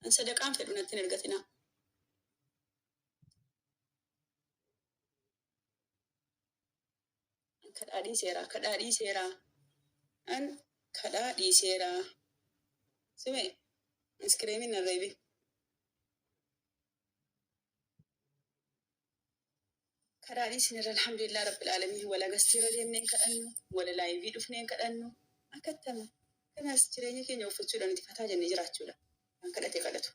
An sadaqaan fedhu natti hin ergatinaa. An kadhaa dhiiseera, kadhaa dhiiseera. An kadhaa dhiiseera. Sime, iskiriimiin nan reebi. Kadhaa dhiisneerra, alhamdulillah rabbil aalamiin. Wala gastiirra deemnee hin kadhannu, wala laayivii dhufnee hin kadhannu. Akkattama. Kanaas jireenya keenya uffachuudha nuti fataa jennee jiraachuudha. Kan kadhate kadhatu.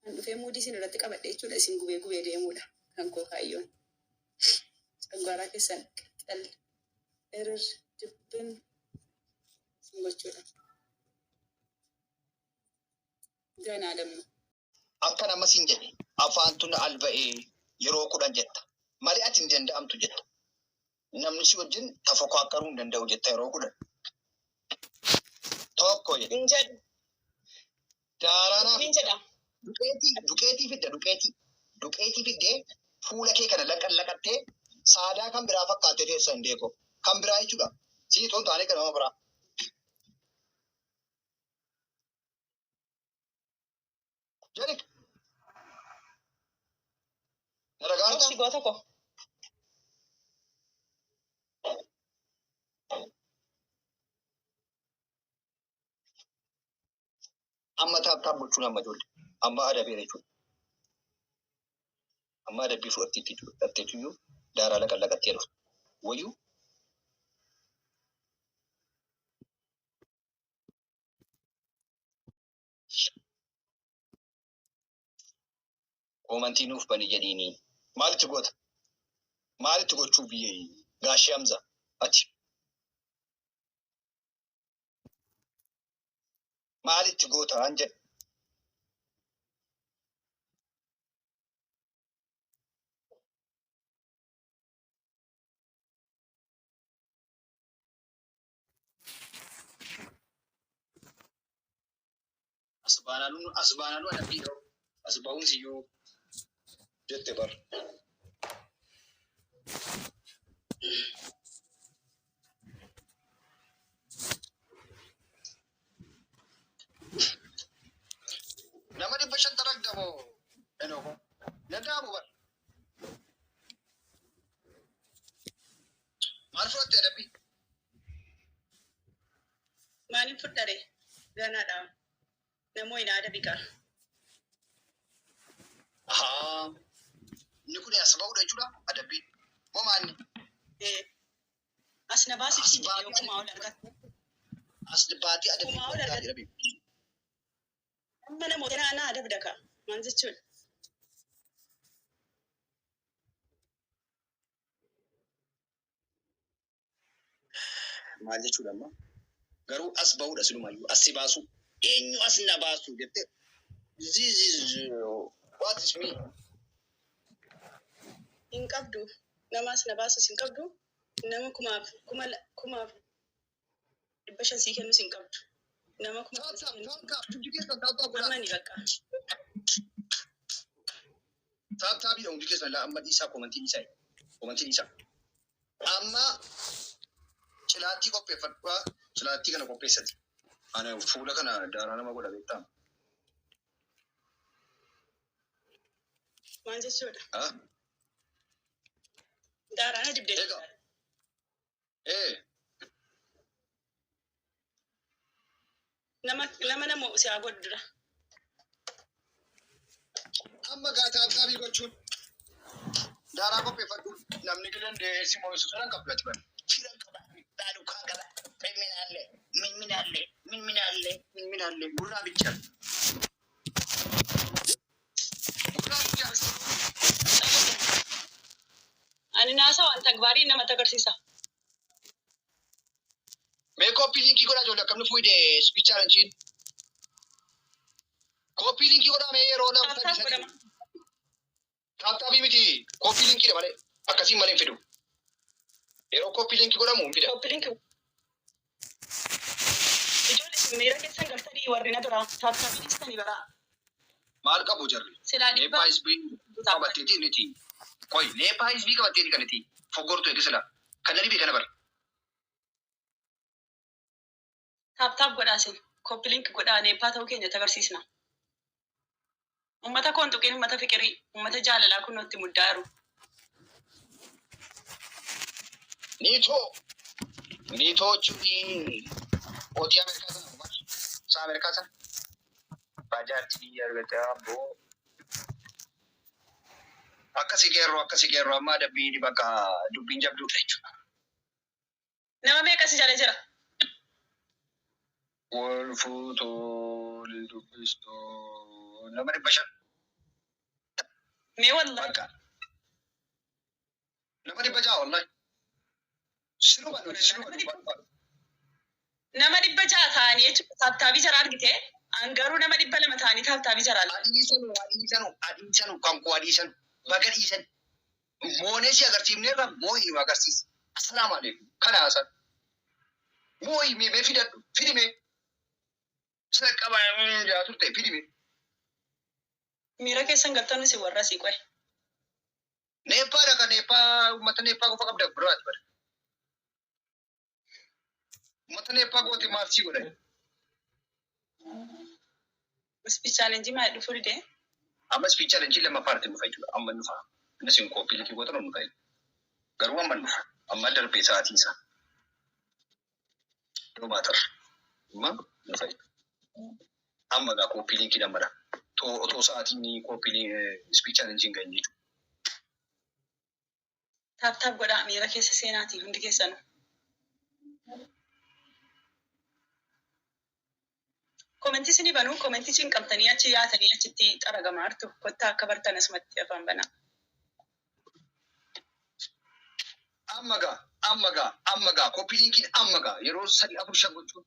Kan dhufee muudii isin irratti qabadhe jechuudha, isin gubee gubee deemuudha kan koo kaayyoon. Caggaaraa keessan qixxal irir dibbin isin gochuudha. Ganaa dammo. Akkan amma sin jedhe afaantu na alba'ee yeroo 10 jetta. Malee ati hin danda'amtu jetta. Namni si wajjin tafokaakkaruu hin danda'u jetta yeroo 10. Tokko jedhe. Hin jedhu. Daaraa naa Hin fidda. jedha. Duqeetii duqeetii fidda duqeetii. Duqeetii fiddee fuula kee kana laqan laqattee saadaa kan biraa fakkaattee teessa hin deeko. Kan biraa jechuudha. Sii otoo hin taane kan nama biraa. Jedhi. Na dhagaartaa? Obsi goota koo. Amma taap taap gochuun amma ijoollee. Amma adabeera jechuudha. Amma adabbii fudhatteetti jechuudha. Fudhatteetuyyuu daaraa laqan laqattee dhuftu. Wayyuu koomantii nuuf bani jedhiini. Maalitti goota? Maalitti gochuu biyye gaashee Hamza ati? Maalitti goota an jedhe. As baanaan as baanaan adabbii ta'u as ba'uun siyyuu jette bar. Nama 500 taragda moo enoo ko. Danda'amu bar. Maal fudhatte adabbii? Maalin fudhare? Ganaadha. Namoo hin adabi kaa. Ahaa. Inni kun as ba'uudha jechuudha adabbiin. Moo maalni? Ee. As na baasif As siin jedhe yoo baatee kumaa ol argatte. As baatee adabbii Kumaa ol fudhattaa argatte. jedha. Amma namoota na adabda kaa. Maal jechuudha? Maal jechuudha amma? Garuu as ba'uudha silumayyuu. As si baasuu. Eenyu as na baasuu jettee. This is what is me? Hin qabdu. Nama as na baasus hin qabdu. Nama kumaaf kuma 5,500 sii kennus hin qabdu. Nama Tap 10,000 sii tap kennus tap hin tap qabdu. hundi keessan tap tap godhaa. Amani bakka. Tap tapiidha hundi keessan laa amma dhiisaa komantii dhiisaa komantii dhiisaa. Amma cilaattii qopheeffadhu cilaattii kana qopheessati. Ana fuula kana daaraa nama godha beektaa? Maal jechuudha? Ah? Daaraa na dibdee Egaa. Ee. Nama nama nama si haa godhu dura. Amma gaa taaptaabii gochuun daaraa qopheeffadhu namni danda'ee si mo'isu firan qabdu ati bara. Firan qaba. Dhaalukaa qaba. Minaalle minminaalle minminaalle minminaalle gurraa bicha. Gurraa bicha. Ani naasaa waan tagbaarii namatti agarsiisa. Mee kooppii liinkii godhaa ijoollee akkamni fuide speech challenge. Kooppii liinkii godhaa mee yeroo lama Taap taap sadii sadii. godhama. Taap taabii miti kooppii liinkiidha malee akkasiin malee hin fidu. Yeroo kooppii liinkii godhamu hin fida. Copy link. Ijoollee isin miira keessan galtanii warri na biraa taap taabii dhiistanii baraa. Maal qabu jarri? Silaa Neeppaa dhibbaa isbii qabatteeti miti. Qoy neeppaa isbii qabatteeti kan iti. Foggortu eegisila. Kan na dhibe kana bara. Tap tap godhaa isin. Copy link godhaa neeppaa ta'uu keenya agarsiisna. Uummata koon tuqiin, uummata fiqirii, uummata jaalalaa kun nutti muddaa jiru. Niitoo. Niitoo jechuun hojii Ameerikaa sana uummata. Isaa Ameerikaa sana. Baajaartii biyya argate abboo. Akkasii qeerroo, akkasii qeerroo, amma adabbii bakka dubbiin jabduudha jechuudha. Nama meeqa si jala jira? Wal fuutoo dubbistoo nama 500. Mee wallahi. Bakka nama 600 wallahi. Siruma nuti siruma dubbatu. Nama 600 ta'anii jechuudha tap tapii jara argite. An garuu nama 200 ta'anii tap tapii jara argite. Adiisanu, adiisanu, adiisanu, kan koo adiisanu, baga dhiisan. Moonee si agarsiifneerra, moo'ii nu agarsiisi. Assalaamu alaikum. Kana haasan. Moo'ii mee mee fidadhu fidi mee. Sila qaba jaa turte, fidi mee. Miira keessan galtan isin warra asii qo'e. Neeppaadha kan neeppaa, uummata neeppaa qofa qabda biraati bara. Uummata neeppaa goote maal sii godhan? Speed challenge maal dhufuu didee? Amma speed challenge lammaffaa irratti dhufa jechuudha. Amma dhufa. Innis hin copy link gootan nu dhufa. Garuu amma dhufa. Amma darbee sa'aatiin isaa. No matter. Amma dhufa jechuudha. Amma gaa copy link lammadha. Otoo sa'aatiin copy speed challenge hin gahin jechuudha. Tap tap godhaa, miira keessa seenaatii hundi keessanuu. Commentii isinii banuu, commentii cinqamtanii achi yaatanii achitti xaragamaa jirtu. Kottaa akka bartan asumatti afaan banaa. Amma gaa, amma gaa, amma gaa copy linkiin amma gaa yeroo sadi, afur, shan gochuun.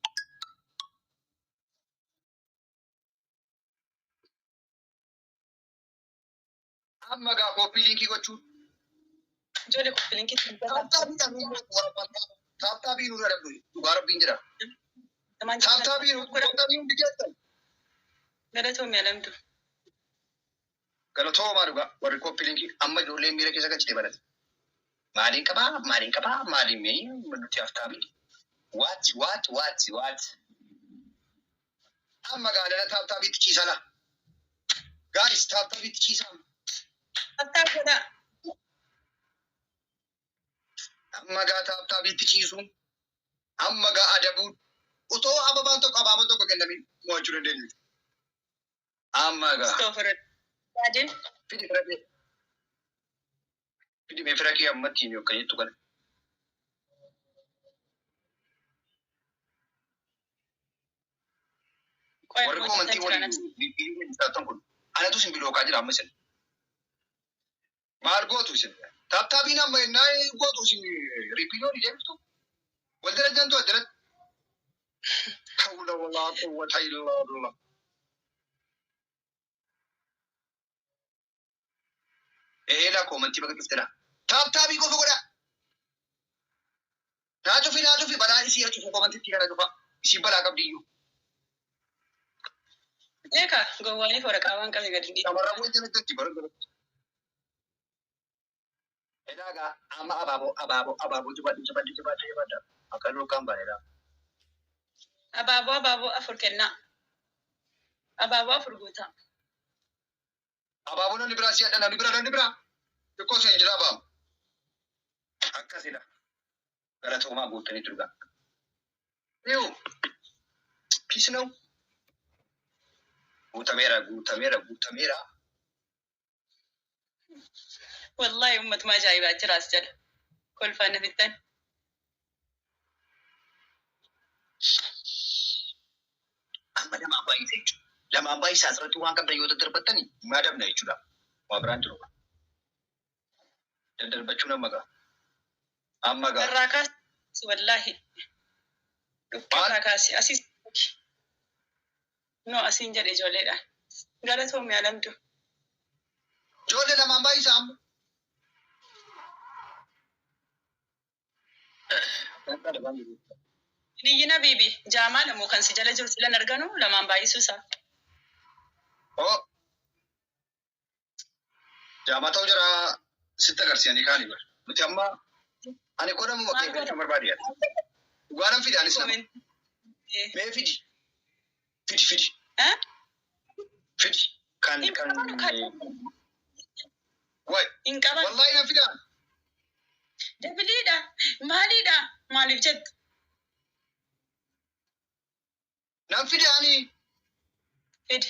Amma gaa copy linkii gochuun. Ijoollee, copy linkiitti Tap tapii tap tapii nurra dhabdu, dhugaa rabbiin jira. Namaan Tap tapii tap tapii hundi keessan. Galatoomii alamtu. Galatoomaa dhugaa warri copy linkii, amma ijoolleen miira keessa galchite barate. Maaliin qabaa, maaliin qabaa, maaliin mee nuti haftaabii. What, what, what, what. Amma gaalala tap tapiitti ciisala. Guys, tap tapiitti ciisaa. Tap tap godhaa. Amma gaa tap tapiitti ciisuun. Amma gaa adabuun. Otoo ababaan tokko, abaaboon tokko kennamin mo'achuu dandeenyu. Amma gaa. Stofirra. Yaadin. Fidi fira kee. Fidi mee fira kee ammatti himi akka jettu kana. Qoy Warri hojjetan commentii jiran waliin bilbilii taatan kun anatu isin blockaa jira amma isin. Maal gootu isin? Tap tapiin amma innaa gootu isin replay olii deemtu. Wal darajjantu addanatti. Hawla walaa quwwata illaa billah. Eelaa commentii bakka cuftedha. Tap tapii qofa godha. Naa cufi, naa cufi, balaa isii haa cufu, commentitti kana cufa. Isii balaa qabdi iyyuu. Eeka gowwaaniif waraqaa waan qabe gadi dhiisu. Shamarran wal jalatti bara jalatti. Edaa gaa amma abaaboo, abaaboo, abaaboo, jabadhu, jabadhu, jabadhu, jabadhu. Akka lukaan bareeda. Abaaboo, abaaboo afur kennaa. Abaaboo afur guutaa. Abaaboo namni biraa si adda, namni biraa, namni biraa. Xiqqoo seen jira abaabu. Akkasidha. Galatoomaa, guuttanii turgaa. Iyu. Peace ነው. Guutameera, guutameera, guutameera. Wallahi uummatuma ajaa'ibaa jira as jala. Kolfaan na fixxan. Amma lamaan baay'isa jechuudha. Lamaan baay'isa asirratti waan qabdan yoo daddarbattani madabna jechuudha. Waa biraan jiru. Daddarbachuun amma gaa. Amma gaa. Irraa kaasi wallahi. Dhukkee Maal? irraa kaasi. Asii. No, asiin jedhe ijoolleedhaan. Galatoomii alamtu. Ijoollee, lamaan baay'isa amma. Niyyina biibi jaamaa namoo kan si jala jiru silan arganu lamaan baay'isuu isaa. Oh. Jaamaa ta'uu jira sitti agarsiisanii kaanii bara. Nuti amma Ani koo namuma Maal kee godha? fidachuu barbaade yaada. Dhugaa nan fida anis nama. Comment. Mee fidi. Fidi fidi. Eh? Fidi. Kan Hin kan. qabanu kan. Waay. Hin qaban. Wallaahi nan fida. Dabiliidha. Maaliidha? Maaliif jettu? Nan fida ani. Fidi.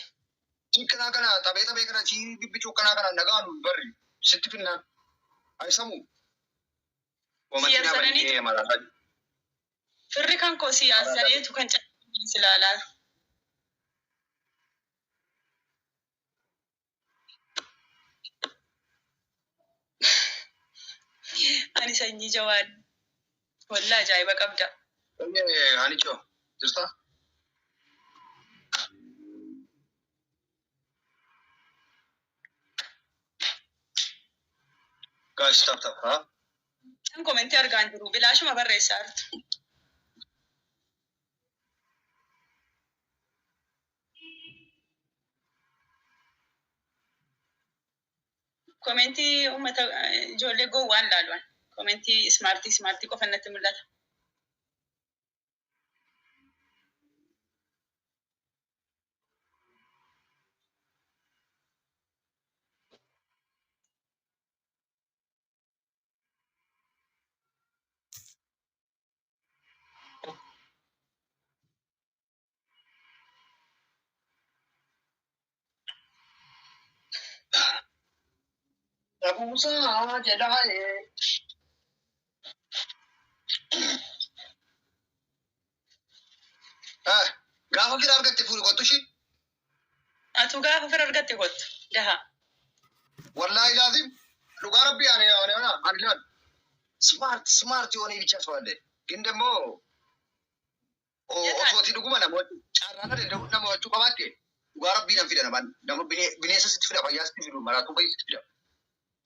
Cikkanaa kana taphee taphee kana sii bibbicuu kanaa kana nagaan barri sitti finnaan. Ayisamu. Si yarsaniitu firri kan koo si yaassaniitu kan callisanii si ilaalaa. Ani sanyii jawaad. Wallaa ajaa'iba qabda. Anicho jirta? Guys, tap tap, ha? Kan komentii argaa hin jiru. Bilaashuma barreessaa jirtu. Komentii uummata ijoollee gowwaan laaluwan. Komentii ismaartii ismaartii qofa natti mul'ata. Dhabuusaa jedhaa. Gaafa fira argatte fuudhi kottu ishii. Atu gaafa fira argatte kottu. Daha. Wallaahi laazim dhugaa rabbii ani ani ani laal. Smart smart የሆነ ብቻ ሰው አለ። ግን ደግሞ osooti dhuguma namooti carraa kana nama wachuu qabaatte dhugaa rabbii nan fida namaan nama bineensa sitti fida, fayyaa sitti fidu, maraatuu fayyii sitti fida.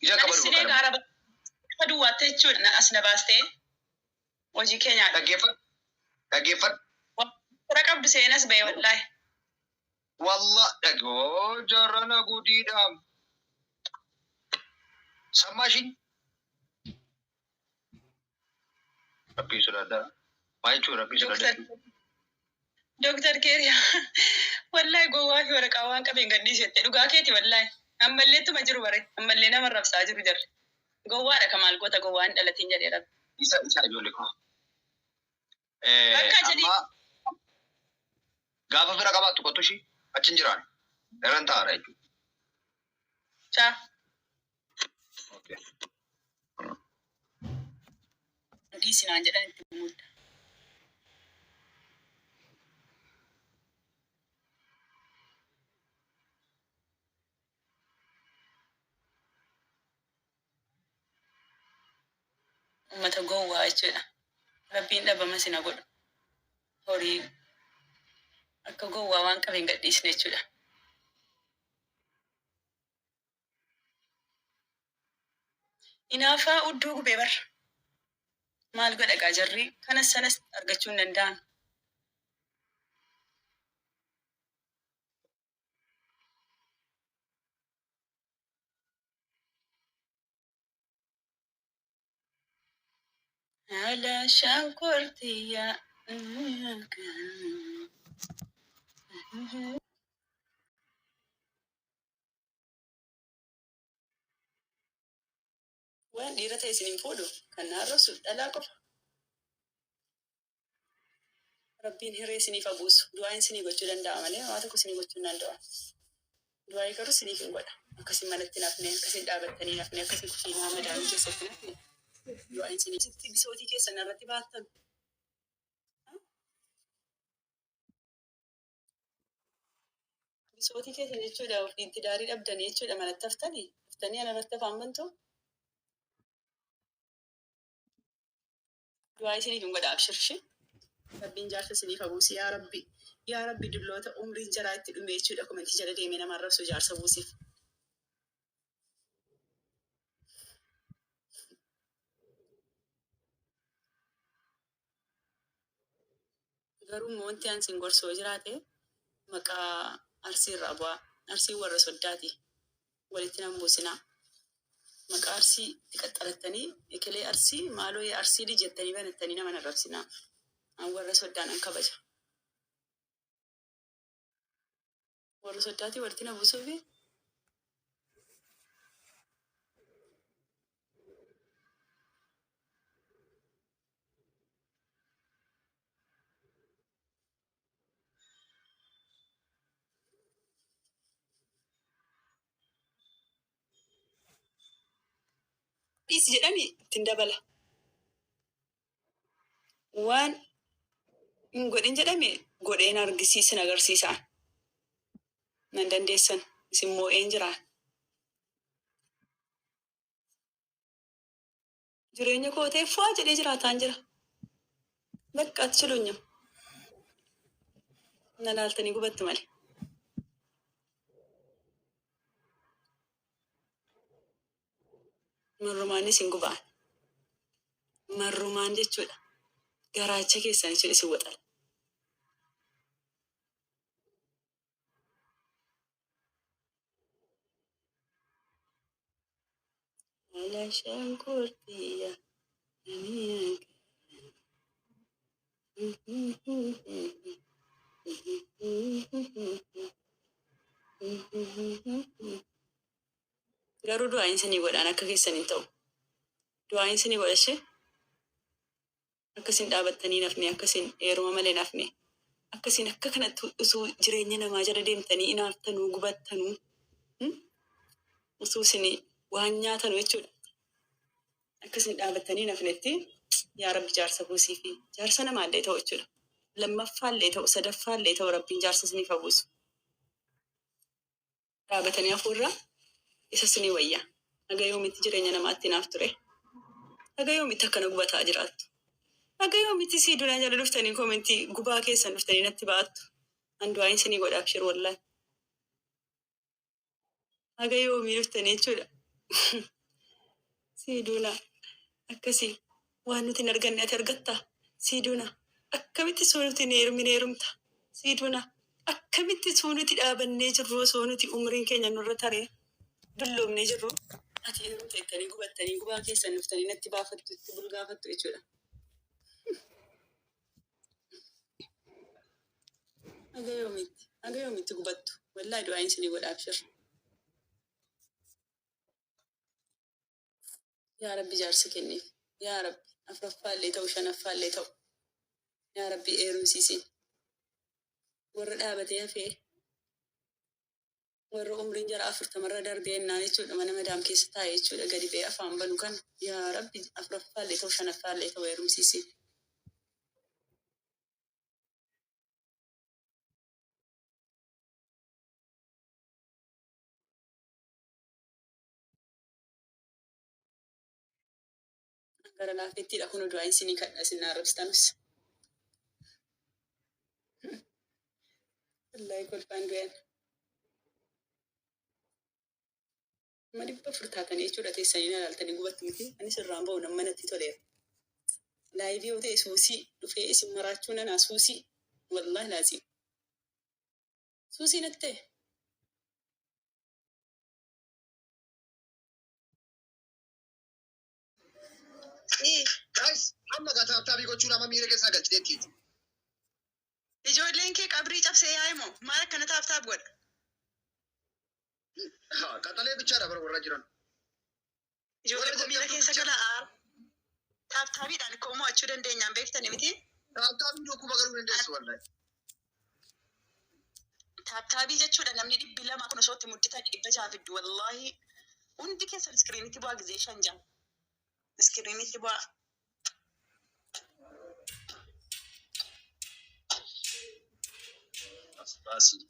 Ija Ani qabadu sinee bakka gaara bakka duwwaatte jechuudha. As na baastee hojii kee nyaadha. Dhaggeeffadhu dhaggeeffadhu. Fira qabdu seenas ba'e wallaahi. Walla dhagoo jarana gudiidha. Sammaashin. Rabbii sodaadhaa. Maal jechuudha rabbii sodaadhaa? Dooktar Keeriyaa wallaahi gowwaa fi waraqaa waan qabeen gadhiisette dhugaa keeti wallaahi. Ammallee tuma jiru bare ammallee nama rabsaa jiru jarri. Gowwaadha ka maal goota gowwaan dhalatiin jedhee rabbi. Isa isa ijoollee koo. Bakka jedhi. Amma gaafa fira qabaattu kottu ishii achi hin jiraan. Daran taa'aadha jechuudha. Chaa. Okay. Dhiisinaan jedhan itti mudda. Uummata gowwaa jechuudha. Rabbiin dhabama sina godhu. Horii akka gowwaa waan qabeen gadhiisne jechuudha. Inaafaa udduu gubee barra. Maal godha gaa jarri kanas sanas argachuu hin danda'an. Haala shankortiyyaa. Waan dhiira ta'e isin hin fuudhu kan na arrabsu dhalaa qofa. Rabbiin hiree isiniif haa buusu. Du'aan isinii gochuu danda'a malee waa tokko isinii gochuu hin danda'u. Du'aa garuu isiniif hin godha. Akkasin manatti hin hafne, akkasin dhaabattanii hin hafne, akkasin kushiinaa madaamii keessatti hin hafne. Du'aan isinii sitti bisootii keessan irratti baattan. Bisootii keessan jechuudha ofiitti daarii dhabdanii jechuudha manatti haftanii. Haftanii ana irratti afaan bantu. Du'aa isiniif hin godha abshirshi. Rabbiin jaarsa isiniif haa buusu yaa Rabbi. Yaa Rabbi dulloota umriin jaraa itti dhume jechuudha komentii jala deemee nama arrabsu jaarsa buusiif. Garuu immoo wanti ani isin gorsu yoo jiraate maqaa Arsii irraa bu'aa. Arsiin warra soddaati. Walitti nan buusinaa. Maqaa Arsii itti qaxxalattanii ekelee Arsii maaloo yaa Arsii lij jettanii banattanii nama hin arrabsinaa. An warra soddaan an kabaja. Warra soddaatii walitti na buusuufi dhiisi jedhani ittiin dabala. Waan hin godhin jedhame godheen argisiisin agarsiisaan. Nan dandeessan isin moo'een jiraan. Jireenya koo ta'e fu'aa jedhee jiraataan jira. Bakka ati chilunyam. Na laaltanii gubattu malee. Marrumaanis hin gubaan. Marrumaan jechuudha. Garaacha keessan jechuudha isin waxala. Ala shankurtiya. Garuu du'aayin isinii godhaan akka keessan hin ta'u. Du'aayin isinii godha ishee akka isin dhaabattanii hin hafne, akka isin heeruma malee hin hafne, akka isin akka kanatti usuu jireenya namaa jala deemtanii inaaftanuu gubattanuu usuu isin waan nyaatanu jechuudha. Akka isin dhaabattanii hin hafnetti yaa Rabbi jaarsa buusii fi jaarsa namaallee ta'u jechuudha. Lammaffaallee ta'u sadaffaallee ta'u Rabbiin jaarsa isiniif haa buusu. Dhaabatanii hafuurra isa isinii wayya. Haga yoomitti jireenya namaatti hinaaftu ree? Haga yoomitti akkana gubataa jiraattu? Haga yoomitti sii dunaa jala dhuftanii komentii gubaa keessan dhuftanii natti ba'attu? An du'aayin isinii godha abshir wallahi. Haga yoomii dhuftanii jechuudha. Sii duuna akkasii waan nuti hin arganne ati argatta? Sii duuna akkamitti soo nuti hin heerumin heerumta? Sii duuna akkamitti soo nuti dhaabannee jirru osoo nuti umriin keenya nurra taree dulloomnee jirru ati heerumta jettanii gubattanii gubaa keessan dhuftanii natti baafattu itti bulgaafattu jechuudha. Haga yoomitti haga yoomitti gubattu? Wallaahi du'aayin isinii godha abshir. Yaa Rabbi jaarsa kenniif. Yaa Rabbi afuraffaallee ta'u shanaffaallee ta'u. Yaa Rabbi heerumsiisiin. Warra dhaabatee hafee warra umriin jara 40rra darbee ennaan jechuudha mana madaam keessa taa'e jechuudha gadi ba'ee afaan banu kana yaa Rabbi afuraffaallee ta'u shanaffaallee ta'u heerumsiisiin. Gara laafettiidha kun du'aa isinii kadha isin na arrabsitanus. Wallaahi kolfaan du'een. Kuma 400 taatanii jechuudha teessanii na ilaaltanii gubattu miti. Anis irraan ba'u nama natti toleera. Laayivii yoo ta'e suusii dhufee isin maraachuu nanaa suusii. Wallaahi laaziim. Suusii natti ta'e. Guys, amma gaa tap tapii gochuun amma miira keessaa galchiteetti jechuudha. Ijoolleen kee qabrii cabsee yaa'e moo maal akkana taap taap godha? Haa, qaxalee bichaadha bara warra jiran. Ijoollee Warra koo miira jajjabduu keessa bicha. gala aar. Taap taapiidhaan koo mo'achuu dandeenyaan beektani miti? Taap taapiin dhukkuba galuu dandeessu wallahi. Taap taabii jechuudha namni 200 kun osoo itti mudditanii 600 fiddu wallaahi hundi keessan iskiriinitti bu'aa gizee shan ja'a iskiriinitti bu'aa. As baasii.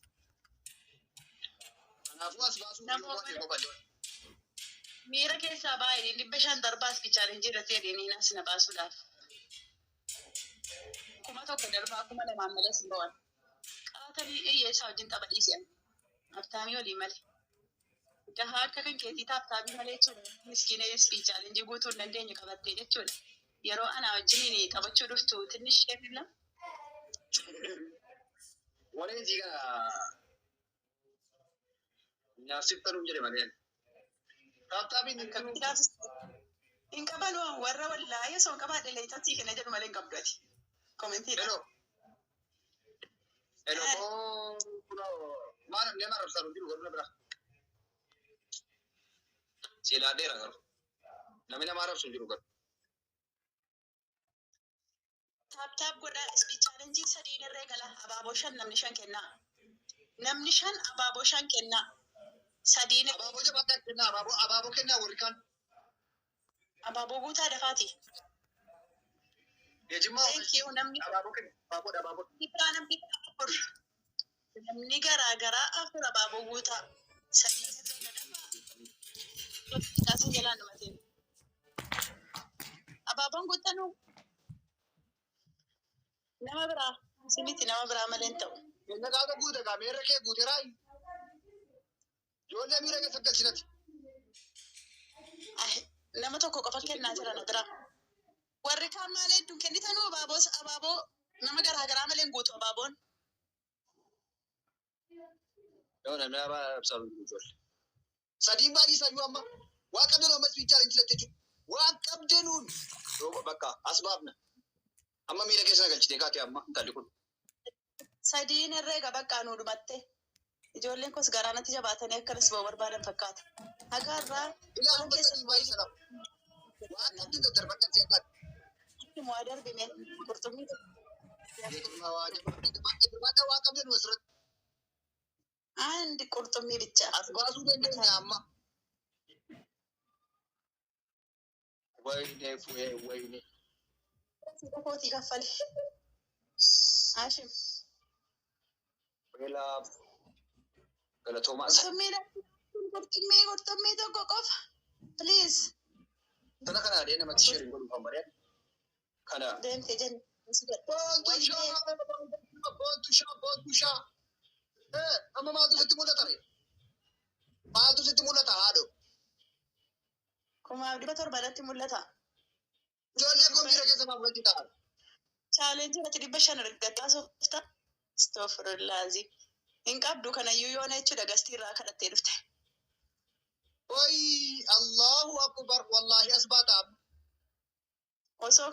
Kanaafuu as baasuuf Nama yoo baate qofa. Miira keessaa baay'ee 500 darbaas chaalenjii irratti jedhanii as na baasuudhaaf. 1000 darbaa 2000 malee sin ba'an. Qaatanii hiyyeessaa wajjin tapha dhiisi ani. Habtaamii olii malee. Gahaa akka kan keetii taaptaabii malee jechuudha. Miskiina SP chaalenjii guutuu hin dandeenye qabattee jechuudha. Yeroo anaa wajjiniin taphachuu dhuftu tinnish kennila. Wareen sii kana naaf siif taluun jedhe malee. Tap tapiin hin Akkamitti jiru. gaafis? Hin qabanu warra wallaayee osoo hin qabaadhe leencatti kenna jedhu malee hin qabdu ati. Commentiidha. Hello. Hello. Maal namni nama arrabsaa jiru garuu na bira. Silaadheera garuu. Namni nama arrabsu hin jiru garuu. Tap tap godhaa. Speed challenge sadiin irree gala. Abaaboo shan namni shan kennaa. Namni shan abaaboo shan kennaa. Sadiin Abaaboo jabaadhaa kennaa, abaaboo, abaaboo kennaa warri kaan. Abaaboo guutaa dafaati. Geejjibaa Thank you. Namni abaaboo kenna, abaaboo, abaaboo. biraa, namni afur. Namni garaa garaa afur abaaboo guutaa. Sadiin irree gala. Kaasin jalaan dhumatee. Abaaboon guuttanuu nama biraa. Simiti nama biraa malee hin ta'u. Kenna gaafa guute gaa meerra kee guuteeraa. Ijoollee miira keessa galchinati. Ah, nama tokko qofa kennaa jira na bira. Warri kaan maal hedduun kennitanuu abaaboo, abaaboo nama garaa garaa malee hin guutu abaaboon. Yoo namni nama arrabsaa jiru ijoollee. Sadiin baay'ee isayyuu amma waa qabdee nuun ammas fiichaa hin jilatte jechuudha. Waa qabdee nuun. Yoo bakka as baafna. Amma miira keessa na galchitee kaate amma intalli kun. Sadiin herreega bakka nuu dhumatte. Ijoolleen kos garaa natti jabaatanii akkanas ba'uu barbaadan fakkaata. Haga irraa Ilaa waan amma keessa sadii baay'ee sanaaf. Waan qabdee daddarbadhan si akkaati. Waa darbime qurxummii. Geejjibaa waa jabaadha, waa qabdee nuun asirratti. Andi qurxummii bicha. As baasuu dandeenya amma. Wayne fu'ee wayne. Kootii kaffale. Hashim. Beelaa galatoomaa. Qurxummii, qurxummii, qurxummii tokko qofa. Please. Sana kana adee namatti share godhuu kan bareedu. Kana. Deemtee jenna. Boontu shaa, boontu shaa, boontu shaa. Amma maaltu sitti mul'ata ree? Maaltu sitti mul'ata haadho? 1700 irratti mul'ata. Ijoollee koo miira keessa maaf galchi ta'a? Challenge irratti 500 argattee haasofta. Astaghfirullahi. Hin qabdu kanayyuu yoona jechuudha gastii irraa kadhattee dhufte. Oy, Allahu akbar, wallahi as baata. Osoo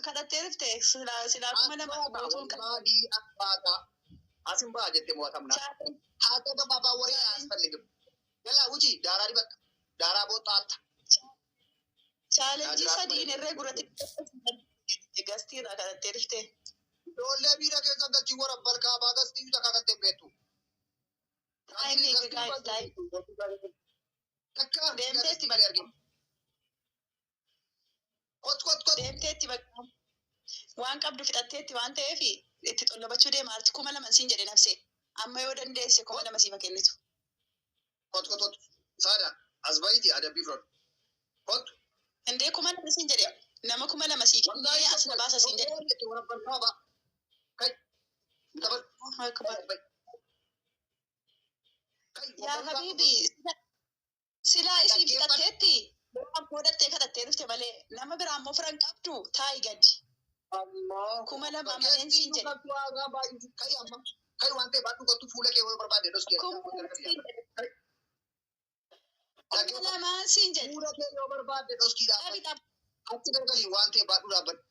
kadhattee dhufte silaa As 2000 baata, guutuun qaba. wallahi as baata. Asin ba'a jettee mo'atamna. Challenge Haatoo gabaabaa waree አያስፈልግም. Yallaa wuji daaraa dibadha. Daaraa booxxaatta. Challenge sadiin irree gurratti gastii irraa kadhattee dhufte. Ijoollee miira keessa galchii warra balkaa baagastii takka galtee beektu. Time guys, time. Takka Deemteetti malee arginu. Kot kot kot. Deemteetti bakka waan qabdu fixatteetti waan ta'eef itti xollabachuu deema. Arti 2000 siin jedhe nafsee. Amma yoo dandeesse 2000 siifa kennitu. Kot kot kot. Saada as bahiiti adabbii fudhadhu. Kot. Indee 2000 siin jedhe, nama 2000 sii kennee as na baasa siin jedhe. Warra balkaa baa. Kai. Taphadhu. Akbar. Kai. Yaa habiibi, silaa isii fixatteetti godhattee kadhattee dhufte malee nama biraa immoo firan qabdu taa'i gadi. 2000 maleen siin jedhe. Kai amma. Kai waan ta'e baadhu kottu fuula kee yoo barbaade dhoskee. 2000 siin jedhe. 2000 siin jedhe. Fuula kee yoo barbaade dhoskii Qabi dhaabbadhu. xapha. Achi garagalii waan ta'e baadhu dhaabbadhu.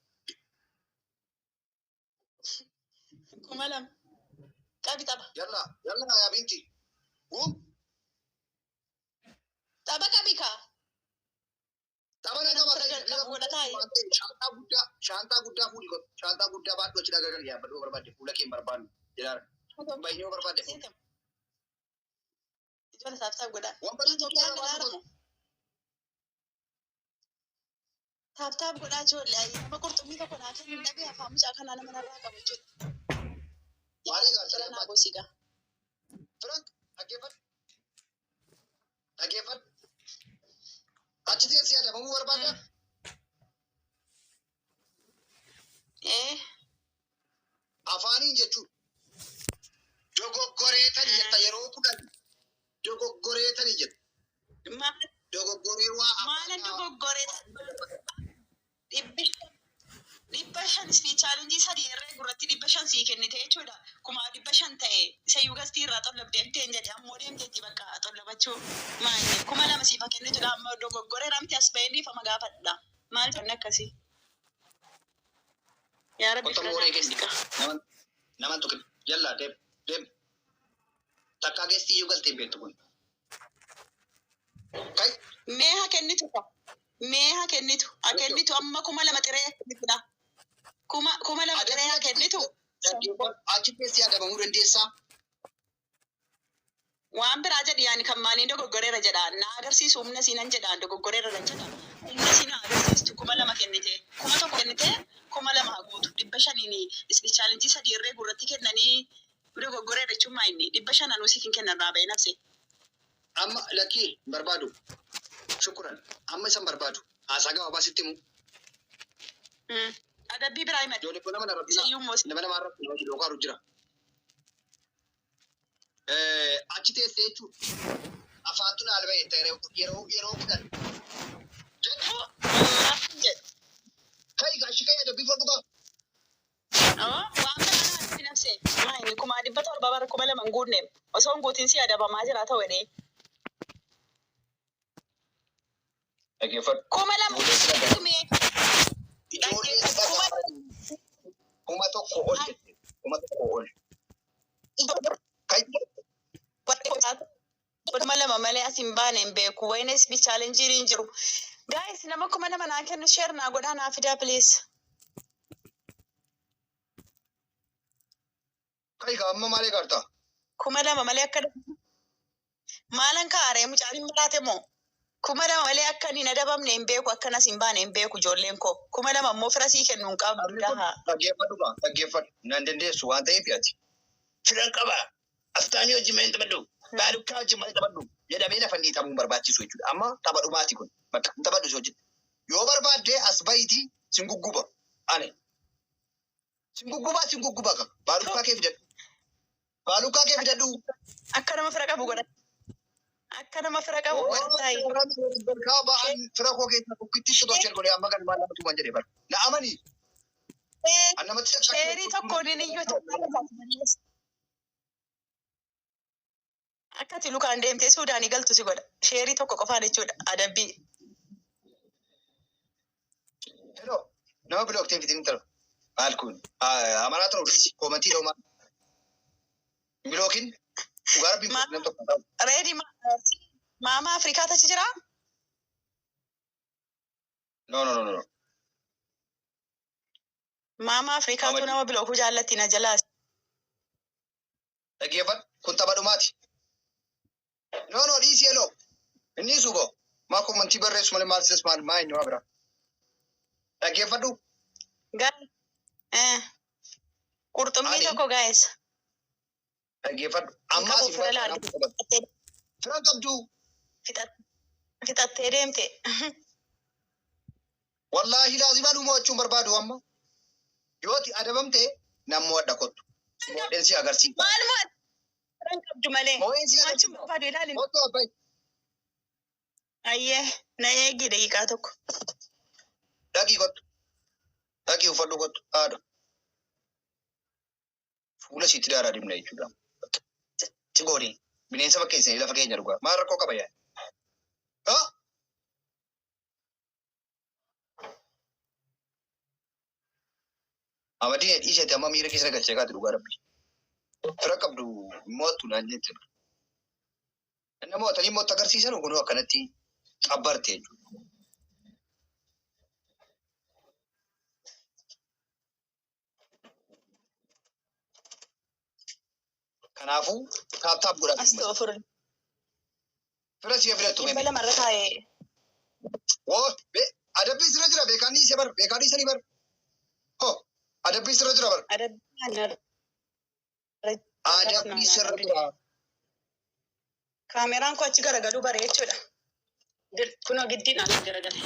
2000. Qabi xapha. Yalla yalla yaa binti. Guum. Tapha qabi kaa. Taphana qaba Nama kai. qabu godha taa'i. Shaantaa guddaa, shaantaa guddaa fuudhi kottu. Shaantaa guddaa baadhu achi garagalii yaabbadhu yoo barbaade, fuula kee hin barbaannu. Jedhaara. Baay'ee yoo barbaade fuudhi. Ijoollee tap tap godha. Wambarii guddaa Itoophiyaan baadhu galaara kottu. moo? Tap tap godhaa ijoollee. Nama qurxummii tokko naa kennu dhabee afaan mucaa kanaa nama narraa qabu jechuudha. Maal egaa Jala naa goosigaa. Frank, dhaggeeffadhu. Dhaggeeffadhu. Achi teessee adabamuu barbaaddaa? Ee. Afaaniin jechuudha. Dogoggoreetanii jetta yeroo 10. Dogoggoreetanii jetta. Dogoggoree waa Maala dogoggoree? 500 fi challenge sadii herree gurratti 500 sii kennite jechuudha. 500,000 ta'e isayyuu gastii irraa xollabdee fideen jedhe ammoo deemteetti bakka xollabachuu maali 2000 siif haa kennitudha amma dogoggoreera miti as bahee dhiifama gaafadha maal wanni akkasii yaa rabbi Qottama fira waree naa kenni. kenni kaa. Nama nama tuqin. Yallaa deem deem. Takkaa geessi iyyuu galtee hin beektu kun. Kai. Mee haa kennitu kaa. Mee haa kennitu. Haa kennitu amma 2000 xiree haa kennitudha. 2000 xiree haa kennitu. Achi keessi adabamuu dandeessaa. Waan biraa jedhi ani kan maaliin dogoggoreera jedha. Na agarsiisu humna sii nan jedha dogoggoreera nan jedha. Humna sii na agarsiistu 2000 kennite. 1000 kennite 2000 haa guutu. 500n ispi challenge sadii herreegu irratti kennanii dogoggoreera jechuun maa inni 500 anuu siif hin kenna irraa ba'ee nafsee. Amma lakkii hin barbaadu. Shukkuran. Amma isa hin barbaadu. Haasaa gabaabaa sitti himu. Adabbii biraa himate. Ijoollee koo nama na rabbinaa. Isayyuu immoo Nama nama irratti nama jedhu jira. Achi teessee jechuudha. Afaantu na alba'e yeroo yeroo 10. Jedhu. Jedhu. Kai gaashi kai adabbii fudhadhu kaa. Oo, waan biraa na adabbi nafsee. Maa inni 700,000 bara 2000 hin guunneem. Osoo hin guutiin si adabamaa jira ta'u jedhee. Dhaggeeffadhu. 2000 Ijoollee sira kennitu mee. Ijoollee Dhaggeeffadhu sira kuma 1000 ol jette. 1000 ol. Kai. 2000 malee as hin baane hin beeku. Wayne SB challenge hin jiru. Guys, nama 2000 naa kennu share naa godhaa naa fidaa please. Kai gaa amma maal eegarta? 2000 malee akka maalan kaa'aree mucaan hin maraate moo? 2000 malee akka hin adabamne hin beeku akkanas hin baane hin beeku ijoolleen koo. 2000 immoo fira sii kennu hin qabdu Namni kun gahaa. dhaggeeffadhu gaa dhaggeeffadhu. Nan dandeessu waan ta'eef ati. Firan qaba. Aftaanii hojii malee hin taphadhu. Baalukkaa hojii malee taphadhu. Jedhamee lafa inni hiixamuu hin barbaachisu jechuudha. Amma tapha dhumaati kun. Bakka hin taphadhu si hojii. Yoo barbaadde as bahiitii sin gugguba. Ani. Sin guggubaa sin gugguba ka. Baalukkaa kee fidadhu. Baalukkaa kee fidadhu. Akka nama fira qabu godha. Akka nama fira qabu godhataayi. Kaa ba'an fira koo keessaa tokkitti si tolchee godhee amma galmaa lama tuman jedhee bara. Na amani. An namatti shakkii Sheerii tokkoon hin iyyatu. Akka ati lukaan deemtee Suudaanii galtu si godha. Sheerii tokko qofaan jechuudha adabbii. Hello. Nama block ta'e fitin intala. Maal kun? Amaraa ta'uu dhiisi. Koomantii dhoo maal? Bilookin dhugaa rabbiin nam tokko ta'u. Reedi maama Afrikaa tachi jiraa? No no no no. Maama Afrikaatu Amadi. nama bilookuu jaallatti na jalaas. Dhaggeeffadhu kun tapha dhumaati. No no dhiisi hello. Inni suubo. Maa koomantii barreessu malee maal silas maal maa inni waa biraa. Dhaggeeffadhu. Qurxummii Ani- tokko gaa'es. Dhaggeeffadhu. Ammaa Qabu si fira laal. Fira qabdu. Fixattee deemte. Wallaahi laazimaa nu mo'achuun barbaadu amma. Yooti adabamte nan mo'adha kottu. Mo'adheen si agarsiisa. Maal mo'atte? Fira hin qabdu malee. Mo'een si Mo'achuun agarsiisa. barbaadu ilaali. Kottu abbay. Ayyee na eegi daqiiqaa tokko. Dhaqii kottu. Dhaqii uffadhu kottu. Haadha. Fuula sitti daaraa dibna jechuudha. Si gooni. Bineensa fakkeessanii lafa keenya dhugaa. Maal rakkoo qaba yaa? Haa? Amadii dhiisete amma miira keessa galchee kaati dhugaa rabbi. Fira qabdu mo'attu naan jette. Nama mo'atanii mo'atti agarsiisan kunuu akkanatti xabbarte jechuudha. Kanaafuu taap taap godhaa. Astoofurin. Fira si'a filattu Dhibba lama irra taa'ee. Woo adabbii sirra jira beekaan dhiise bar beekaan dhiisanii bar. Ho adabbii sirra jira bar. Adabbii sirra jira. Kaameraan koo achi garagaluu bare jechuudha. Kunoo giddiin achi garagale.